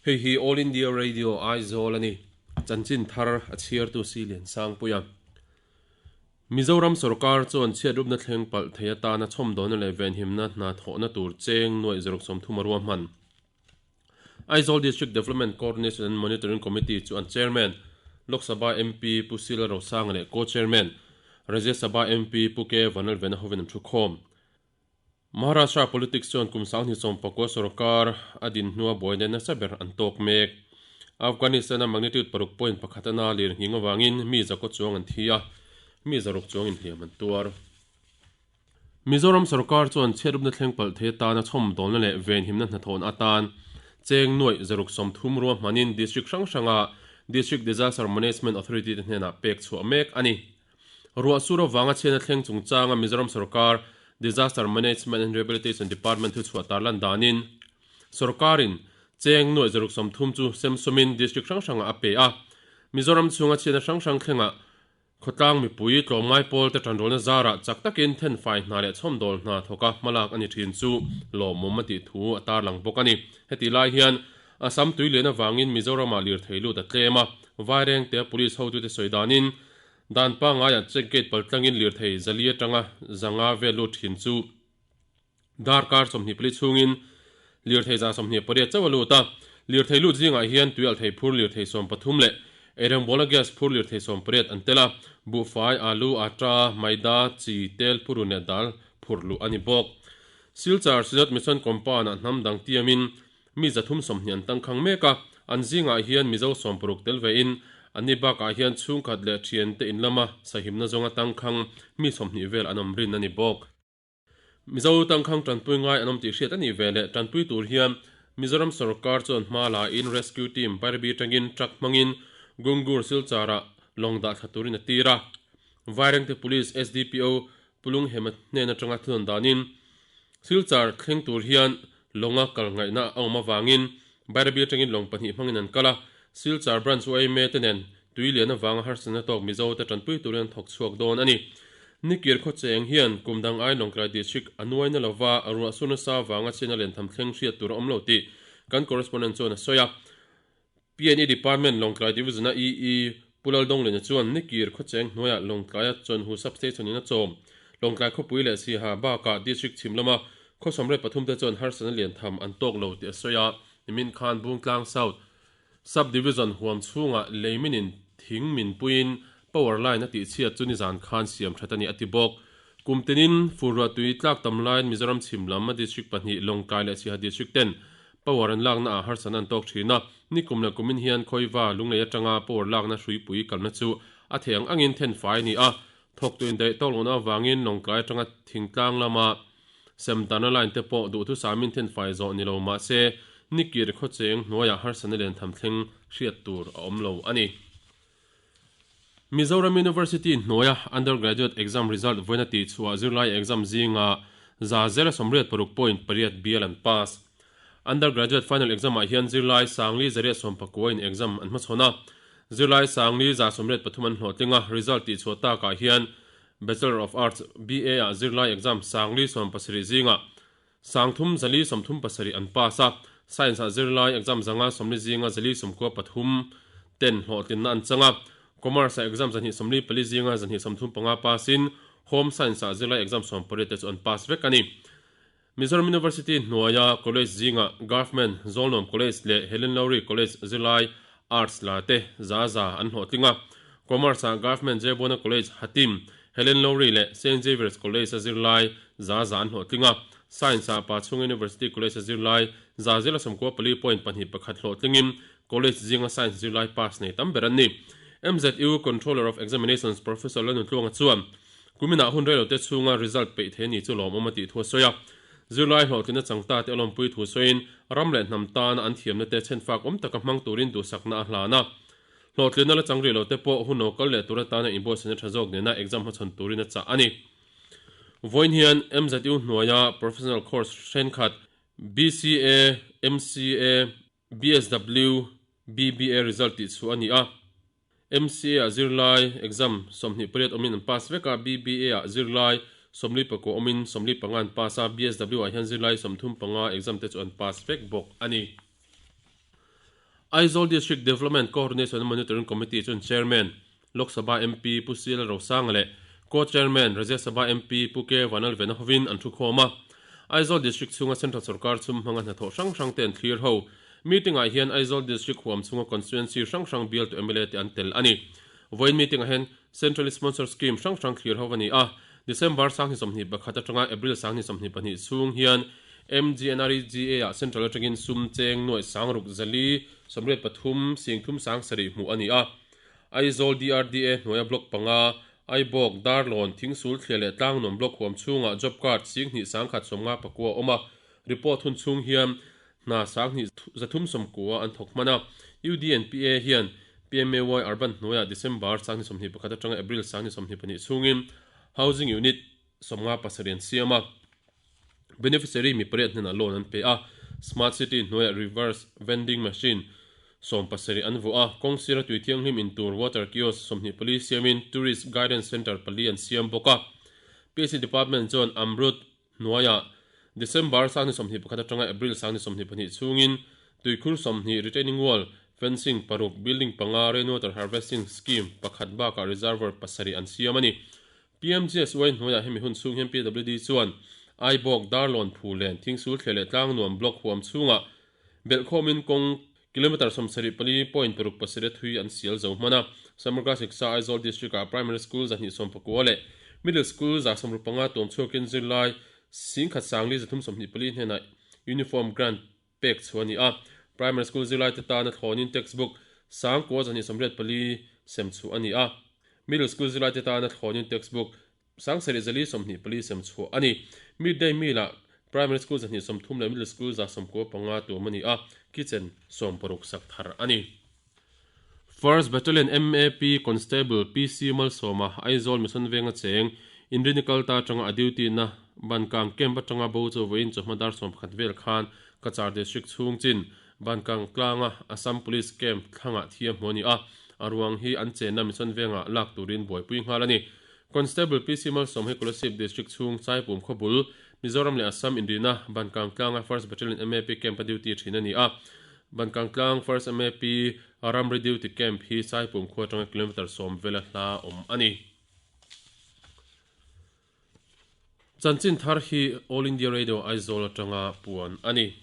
Hei hi All India Radio Aizawl a ni. Chanchin thar a chhiartu si Liansangpuia. Mizoram sorkar chuan chhiatrupna thleng palh thei atana chhawmdawlna leh venhimna hna thawhna tur cheng nuaih zaruk sawmthum a ruahman. Aizawl District Development Coordination and Monitoring Committee chu an Chairman, Lok Sabha MP Pu Sila Rosanga leh Co-Chairman, Rajya Sabha MP Pu K Vanlalvena hovin an thukhawm. Maharashtra politics chuan kum 2019 sorkar a din hnua buaina nasa ber an tawk mek. Afghanistan-a magnitude paruk point pakhat a na lir nghing avangin mi zakaw chuang an thi a, mi zaruk chuangin hliam an tuar. Mizoram sorkar chuan chhiatrupna thleng palh thei atana chhawmdawlna leh venhimna hnathawhna atan cheng nuaih zaruk sawmthum ruahmanin district hrang hranga District Disaster Management Authority te hnenah pek chhuah mek a ni. Ruah sur avanga chhiatna thleng chungchanga Mizoram sorkar Disaster Management and Rehabilitation Department thuchhuah tarlan danin sorkarin cheng nuaih zaruk sawmthum chu semsawmin district hrang hrangah a pe a. Mizoram chhunga chhiatna hrang hrang thlengah Khawtlang mipui tlawmngai pawlte tanrualna zarah chak takin thenfai hna leh chhawmdawl hna thawka hmalak a ni thin chu lawmawm a tih thu a tarlang bawk a ni. Hetih lai hian Assam tui lian avangin Mizoramah lirthei lut a tlem a, Vairengtea Police hotute sawi danin dan pangaiah check gate paltlangin lirthei zali atanga zanga vel lut thin chu Darkar 24 chhungin lirthei za 28 chauh a lut a, lirthei lut zingah hian tuialhthei phur lirthei 13 leh eirengbawlna gas phur lirthei 18 an tel a, buhfai, alu, atta, maida, chi, tel, purun leh dal phur luh a ni bawk. Silchar Synod Mission Compound-ah hnam dang tiamin mi 320 an tangkhang mek a, an zingah hian Mizo 60 tel vein anni bakah hian chhungkhat leh thiante in lama sahimna zawnga tangkhang mi 20 vel an awm rin a ni bawk. Mizo tangkhang tanpui ngai an awm tih hriat a nih ve leh tanpui tur hian Mizoram sorkar chuan hma la in Rescue Team Bairabi atangin truck hmangin Gungur Silchar-ah lawng dah thla turin a tir a. Vairengte Police SDPO Pulung Hema hnen atanga thunawn danin Silchar thleng tur hian lawnga kal ngaihna a awm avangin Bairabi atangin lawng pahnih hmangin an kal a, Silchar Branch yma te nen tui lian avanga harsatna tawk Mizo te tanpui turin an thawk chhuak dawn a ni. Nikir khawcheng hian kum dang ai Lawngtlai District a nuai na lova ruah sur nasa avanga chhiatna liantham thleng hriat tur a awm lo tih kan correspondent chuan a sawi a. PNE Department Lawngtlai Division-a EE Pu Laldonglina chuan Nikir khawcheng hnuaiah Lawngtlaia Chawnhu Substation in a chawm. Lawngtlai khawpui leh Siha bakah District chhim lama khaw sawmriat pathum te chuan harsatna liantham an tawk lo tih a sawi a. Nimin khan Bungtlang South Sub Division huam chhungah leiminin thing min puiin power line a tihchhiat chu nizan khan siam that a ni a ti bawk. Kum tinin furruah tui tlak tam laiin Mizoram chhim lam a district pahnih Lawngtlai leh Siha district ten power an lakna ah harsatna an tawk thin a, nikum leh kumin hian Khawiva Lunglei atanga power lakna hruipui kalna chu a theih ang angin thenfai a ni a, thawktu indaih tawk lohna avangin Lawngtlai atanga thingtlang lama Semtana line te pawh duhthusamin thenfai zawh ni lo mah se, nikir khawcheng hnuaiah harsatna liantham thleng hriat tur a awm lo a ni. Mizoram University hnuaia Undergraduate exam result vawiina tihchhuah zirlai exam zinga za zera sawmriat paruk point pariat bial an pass. Undergraduate final exam ah hian zirlai sangli zariat sawmpakua in exam an hmachhawn a, zirlai sangli za sawmriat pathum an hlawhtling a, result tihchhuah takah hian Bachelor of Arts, BA, ah zirlai exam sangli sawmpasarih zingah sangthum zali sawmthum pasarih an pass a, Science ah zirlai exam zanga sawmli zinga zali sawmkua pathum ten hlawhtlinna an chang a, Commerce ah exam zahnih sawmli pali zinga zahnih sawmthum panga pass in Home Science ah zirlai exam sawmpariat te chu an pass vek a ni. Mizoram University hnuaia college zingah Government Zawlnuam College leh Helen Lowry College zirlai Arts la te za za an hlawhtling a. Commerce ah Government Jebona College Hatim, Helen Lowry leh Saint Xavier's College a zirlai za za an hlawhtling a. Science ah Pachhung University College a zirlai za zela sawmkua pali point pahnih pakhat hlawhtlingin College zinga Science zirlai pass nei tam ber an ni. MZU Controller of Examinations Professor Lalnuntluanga chuan Kuminah hun reilote chhunga result peih thei a ni chu lawmawm a tih thu a sawi a. Zirlai hlawhtlinna changta te a lawmpui thu sawiin ram leh hnam tana an thiamna te chhenfak awm taka hmang turin duhsakna a hlan a. Hlawhtlinna la chang rih lote pawh hun lo kal leh tur atana inbuatsaihna tha zawk nena exam hmachhawn turin a chah a ni. Vawiin hian MZU hnuaia professional course thenkhat BCA, MCA, BSW, BBA result tih chhuah a ni a. MCA ah zirlai exam 28 awmin an pass vek a, BBA ah zirlai 44 awmin 45 an pass a, BSW ah hian zirlai 35 exam te chu an pass vek bawk a ni. Aizawl District Development Coordination and Monitoring Committee chuan Chairman, Lok Sabha MP Pu CL Rosanga leh Co-Chairman, Rajya Sabha MP Pu K Vanalvena hovin an thukhawm a. Aizawl District chhunga Central Sorkar chhum hmanga hnathawh hrang hrang te an thlir ho. Meeting-ah hian Aizawl District huam chhunga Constituency hrang hrang bialtu mla te an tel a ni. Vawiin meeting-ah hian Centrally Sponsored Scheme hrang hrang thlir ho a ni a. December 2021 atanga April 2022 chhung hian MGNREGA-ah Central atangin sum cheng nuaih sangruk zali 83 singthum sangsarih hmuh a ni a. Aizawl DRDA hnuaia block panga, Aibawk, Darlawn, Thingsul thliah leh Tlangnuam block huam chhungah job card 10 sangkhat 59 a awm a. Report hun chhung hian hna 10 390 an thawk hman a. UDNPA hian PMAY Urban hnuaiah December 21 atanga April 22 chhungin Housing Unit 57 an siam a. Beneficiary mi pariat hnenah loan an pe a, Smart City hnuaiah reverse vending machine 17 an vuah a, kawng sira tui thianghlim in tur water kiosk 24 siamin Tourist Guidance Centre pali an siam bawk a. PHC Department chuan Amrut hnuaiah December 21 atanga April 22 chhungin tuikhur 20, retaining wall, fencing paruk, building panga, rainwater harvesting scheme pakhat bakah reservoir pasarih an siam a ni. PMGSY hnuaiah hemi hun chhung hian PWD chuan Aibawk, Darlawn, Phulen, Thingsul thliah leh Tlangnuam block huam chhungah belhkhawmin kawng kilometre 74 point paruk pasarih thui an sial zo hman a. Samagra Shiksha Aizawl District-ah Primary School 219 leh Middle School 165 tuam chhuakin zirlai 10,324 hnenah Uniform Grant pek chhuah a ni a. Primary School zirlaite tana thlawnin textbook 9,284 sem chhuah a ni a. Middle School zirlaite tana thlawnin textbook 7,424 sem chhuah a ni. Midday Meal-ah Primary School 230 leh Middle School 95 tuam a ni a, kitchen 60 sak thar a ni. First Battalion MAP Constable PC Malsawma, Aizawl Mission Venga cheng, Inrini kalta atanga a duty na Bankang Camp atanga bo chu vawiin chawhma dar 11 vel khan Cachar District chhung chin Bankang tlanga Assam Police Camp thlangah thiam hmu a ni a, a ruang hi an chenna Mission Vengah lak turin buaipui nghal a ni. Constable PC Malsawma hi Kolasib District chhung Chaipum khawbul, Mizoram leh Assam inrina Bankang tlanga First Battalion MAP Camp a duty thin a ni a. Bankang tlang First MAP Ramri Duty Camp hi Saipum khua atanga kilometre 10 vela hla awm a ni. Chanchin thar hi All India Radio Aizawl atanga puan a ni.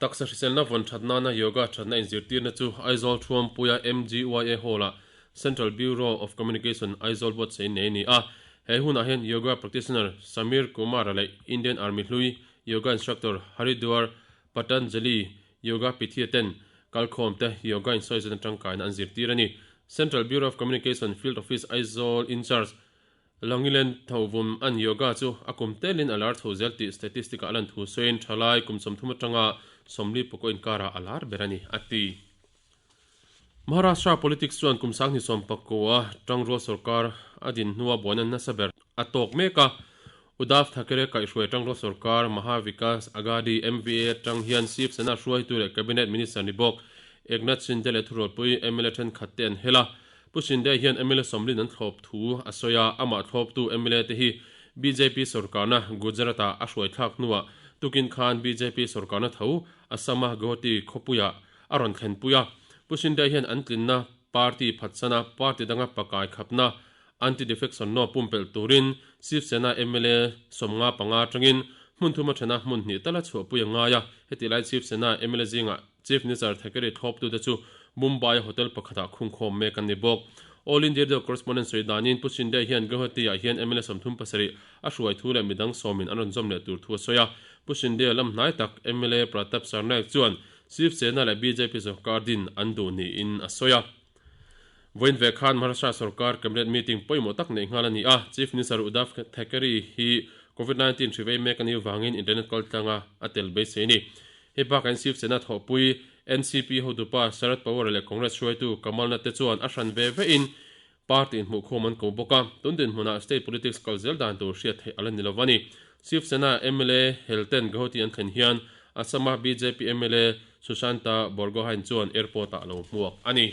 Taksa hriselna vawn that nana yoga thatna inzirtirna chu Aizawl Thuampuia MGYA Hall-ah Central Bureau of Communication Aizawl buatsaih nei a ni a. He hunah hian yoga practitioner Samir Kumar-a leh Indian Army hlui yoga instructor Haridwar Patanjali Yoga Pithia ten kalkhawm te yoga insawizawn atangkaina an zirtir a ni. Central Bureau of Communication Field Office Aizawl In-charge Langilen Thovum an yoga chu a kum telin a lar chho zel tih statistic ah a lan thu sawiin thalai kum 30 atanga 40 pawh inkarah a lar ber a ni, a ti. Maharashtra politics chuan kum 2019 a tangrual sorkar a din hnua buaina nasa ber a tawk mek a. Uddhav Thackeray kaihhruai tangrual sorkar Maha Vikas Aghadi, MVA, atang hian Shiv Sena hruaitu leh Cabinet Minister ni bawk Eknath Shinde leh thurualpui mla thenkhat te an hel a. Pu Shinde hian mla sawmlin an thlawp thu a sawi a, amah thlawptu mla te hi bjp sorkarna Gujarat-ah a hruai thlak hnuah tukin khan bjp sorkarna tho Assam-a Guwahati khawpuiah a rawn thlenpui a. Pu Shinde hian an tlinna party phatsana party danga pakai khapna Anti-defection law pumpelh turin Shiv Sena mla 55 atangin hmun thuma thena hmun hnih tala chhuahpui a ngai a. Heti lai Shiv Sena mla zingah Chief Minister Thackeray thlawptute chu Mumbai-a hotel pakhatah khungkhawm mek an ni bawk. All India Radio correspondent sawi danin Pu Shinde hian Guwahati-ah hian mla 37 a hruai thu leh midang sawmin an rawn zawm leh tur thu a sawi a. Pu Shinde lam hnai tak mla Pratap Sarnaik chuan Shiv Sena leh bjp sorkar din an duh niin a sawi a. Vawiin ve khan Maharashtra sorkar cabinet meeting pawimawh tak neih nghal a ni a, Chief Minister Uddhav Thackeray hi Covid 19 hri vei mek a nih vangin internet kaltlanga a tel beisei a ni. Hei bakah Shiv Sena thawhpui NCP hotupa Sharad Pawar leh Congress hruaitu Kamal Nath te chuan a hran ve vein party inhmuhkhawm an ko bawk a, tun dinhmunah state politics kal zel dan tur hriat theih a la ni lo a ni. Shiv Sena mla Helten Guwahati an thlen hian Assam-a bjp mla Sushanta Borgohain chuan airport-ah a lo hmuak a ni.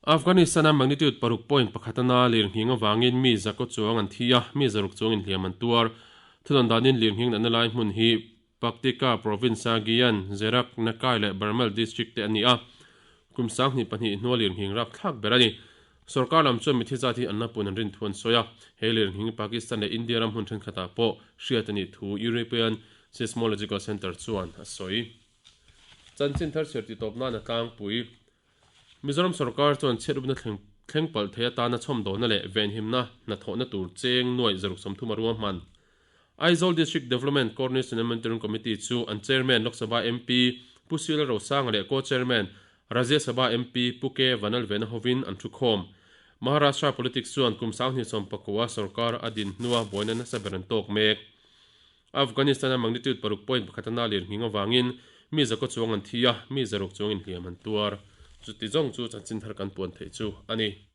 Afghanistan-a magnitude paruk point pakhat ana lirnghing avangin mi zakaw chuang an thi a, mi zaruk chuangin hliam an tuar. Thudawn danin lirnghing natna lai hmun hi. Paktika province-a Giyan, Zerak, Nakai leh Barmal district te an ni a. Kum 22 hnua lirnghing rapthlak ber a ni. Sorkar lam chuan mithi zat hi an la pun an rin thu an sawi a. He lirnghing Pakistan leh India ram hmun thenkhatah pawh hriat a nih thu European Seismological Centre chuan a sawi. Chanchin thar chhiar titawp nan a tlangpui. Mizoram sorkar chuan chhiatrupna thleng thleng palh thei atana chhawmdawlna leh venhimna hnathawhna tur cheng nuaih 130 a ruahman. Aizawl District Development Coordination and Monitoring Committee chu an Chairman Lok Sabha MP Pu Sila Rosanga leh Co-Chairman Rajya Sabha MP Pu K Vanalvena hovin an thukhawm. Maharashtra politics chuan kum 2019 sorkar a din hnua buaina nasa ber an tawk mek. Afghanistan-a magnitude 6.1 a na lirnghing avangin mi zakaw chuang an thi a, mi zaruk chuangin hliam an tuar. Chuti zawng chu chanchin thar kan puan theih chu a ni.